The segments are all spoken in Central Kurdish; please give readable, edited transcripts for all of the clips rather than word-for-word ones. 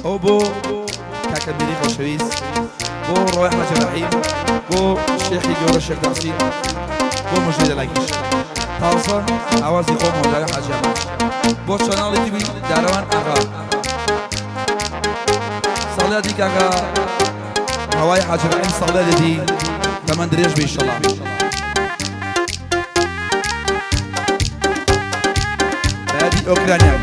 ئەو بۆ کاکە میری خۆشەویست، بۆ ڕۆی حاجی ڕەحیم، بۆ شێخی گەورە شێخ تەحسین، بۆ مژدەی دەلاکیش. تازە ئاوازی خۆم هۆنراوی حاجی ئەمانج بۆ channel ی تیوی دارەوان ئاغا. ساڵیادی کاکە هەوای حاجی ڕەحیم ساڵیادێتی تەمەن درێژ بێ ئیشەڵا. بەیادی ئۆکرانیا.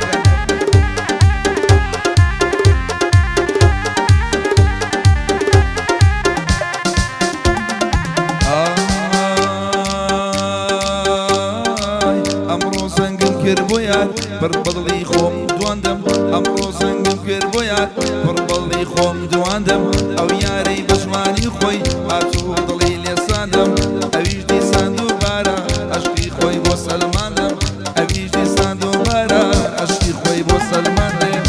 ئای ئەمڕۆ زەنگم کرد بۆ یار پڕ بەدڵی خۆم دواندم، ئەمڕۆ زەنگم کرد بۆ یار پڕ بەدڵی خۆم دواندم، ئەو یارەی بە جوانی خۆی هات و دڵی لێساندم، ئەویش دیسان دووبارە ئەشقی خۆی بۆ سەلماندم، ئەویش دیسان دووبارە ئەشقی خۆی بۆ سەلماندم.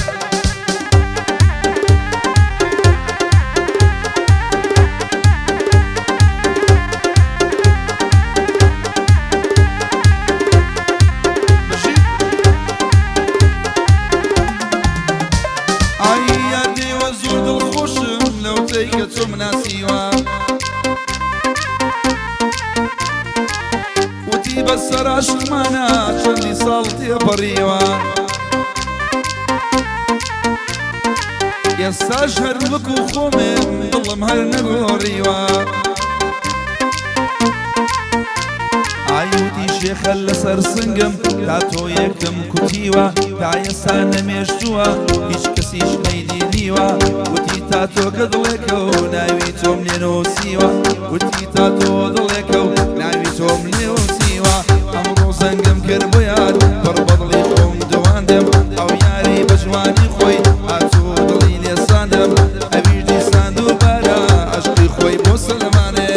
بژی. ئای یار دێوە زۆر دڵخۆشم لەو تەی کە تۆم ناسیوە، وتی بەسەر عەشقمانە چەندی ساڵ تێپەڕیوە، ئێستاش هەر وەکو خۆمم دڵم هەر نەگۆڕیوە. ئای وتی شێخە لەسەر سنگم تا تۆ یەکم کوتیوە، تا ئێستا نەمێشتووە هیچ کەسیش نەیدینیوە، وتی تا تۆکە دڵێکە و ناوی تۆم لێ نووسیوە، وتی تا تۆ دڵێکە و ناوی تۆم لێ نووسیوە. ئەمڕۆ زەنگم کرد بۆ یار پڕ بەدڵی خۆم دواندم، ئەو یاری بە جوانی خۆی هات و دڵی لێساندم، ئەویش دیسان دووبارە عەشقی خۆی بۆ سەلمانێ.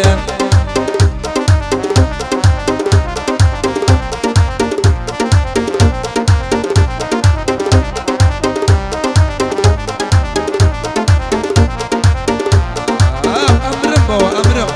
ئەمرم بەوە ئەمرم.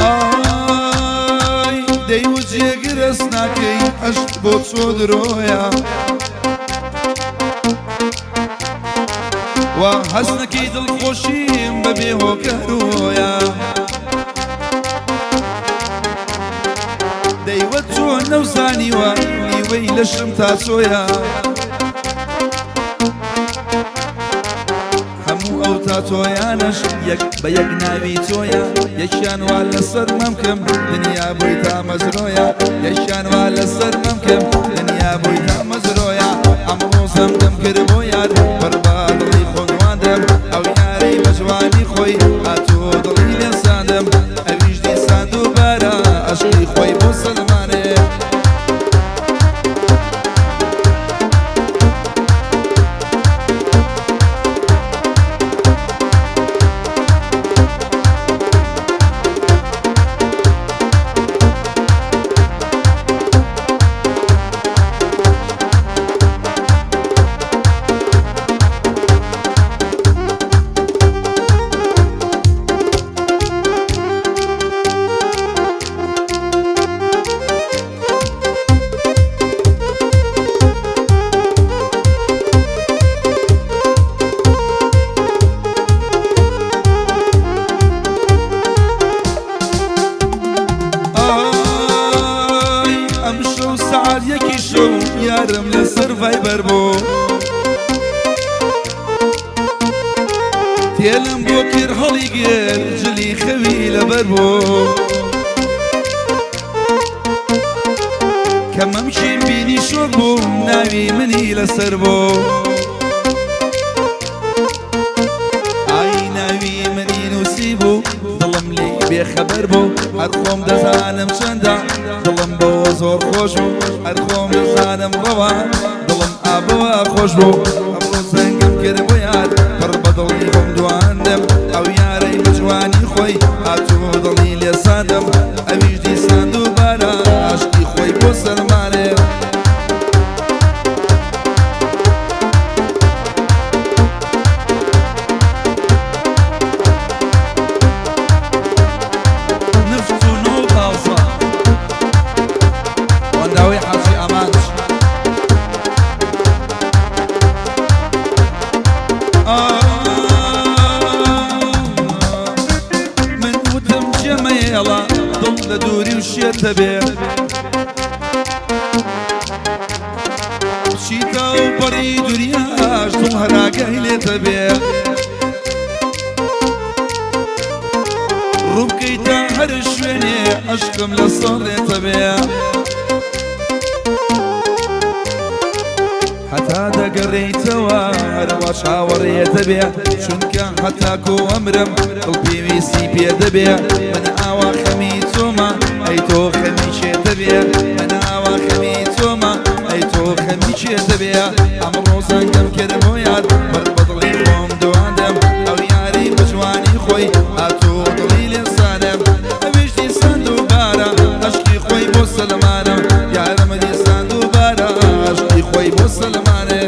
ئای دەی و جێگرەس ناکەی عەشق بۆ چۆ درۆیە، وا هەست نەکەی دڵخۆشیم بەبێ هۆکارۆیە. دەیوە چۆن نەوزانیوە نیوەی لەشم تا چۆیە، هەموو ئەو تاتۆیانەش یەک بە یەک ناوی تۆیە، یەکیان وا لەسەر مەمکم دنیا بۆی تامەزرۆیە، یەکیان وا لەسەر مەمکم دنیا بۆی تامەزرۆیە. ئەمڕۆ زەنگم کرد بۆ یار پڕ بە دڵی خۆم دواندم، ئەو یارەی بە جوانی خۆی هات و دڵی لێساندم، ئەویش دیسان دووبارە عەشقی خۆی بۆ سەلمانێ. ئای ئەمشەو سەعات یەکی شەو یارم لەسەر ڤایبەر بوو، تێلم بۆ کرد هەڵیگرت جلی خەوی لەبەر بوو، کە مەمکیم بینی شۆک بوو ناوی منی لەسەر بوو، ئای ناوی منی نووسی بوو دڵم لێی بێخەبەر بوو، هەر خۆم دەزانم چەندە دڵم بەوە زۆر خۆش بوو، هەر خۆم دەزانم ڕەوا دڵم ئابەوە خۆش بوو. ئەمڕۆ زەنگم کرد بۆ یار پڕ بە دڵی خۆم. شێتە بێ. بچیتە ئەو پەڕی دونیاش دڵ هەر ئاگای لێتە بێ. ڕووبکەیتە هەر شوێنێ عەشقم لەسەر ڕێتە بێ. هەتا دەگەڕێیتەوە هەروا چاوەڕێ دەبێ، چونکە هەتاکۆ ئەمرم دڵ پێویستی پێ دەبێ. من ئاوا خەمی تۆمە ئەی تۆ خەمی کێ دەبێ؟ من ئاوا خەمی تۆمە ئەی تۆ خەمی کێ دەبێ؟ ئەمڕۆ زەنگم کرد بۆ یار پڕ بە دڵی خۆم دواندم، ئەو یارەی بە جوانی خۆی هاتوو دڵی لێ ساندم. ئەویش دیسان دووبارە عەشقی خۆی بۆ سەلمانم، یارم دیسان دووبارە عەشقی خۆی بۆ سەلمانێ.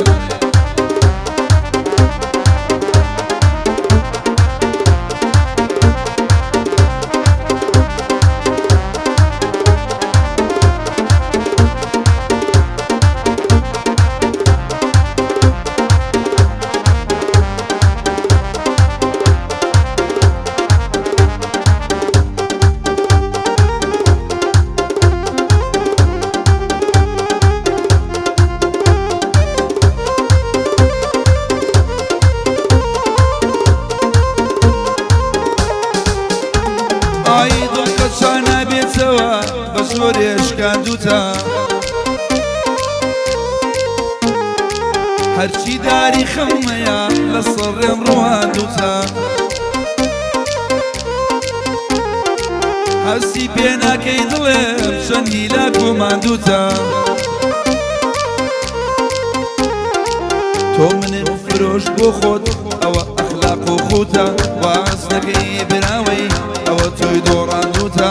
ئای دڵکە چا نابێتەوە بە زۆرێ شکاندووتە، هەرچی داری خەمەیە لە سەرێم ڕواندووتە. هەستی پێ ناکەی دڵێم چەند هیلاک و ماندووتە. تۆ منت فرۆشت بۆ خۆت ئەوە ئەخلاق و خوتە، واز نەکەی براوەی ئەوە تۆی دۆڕاندووتە.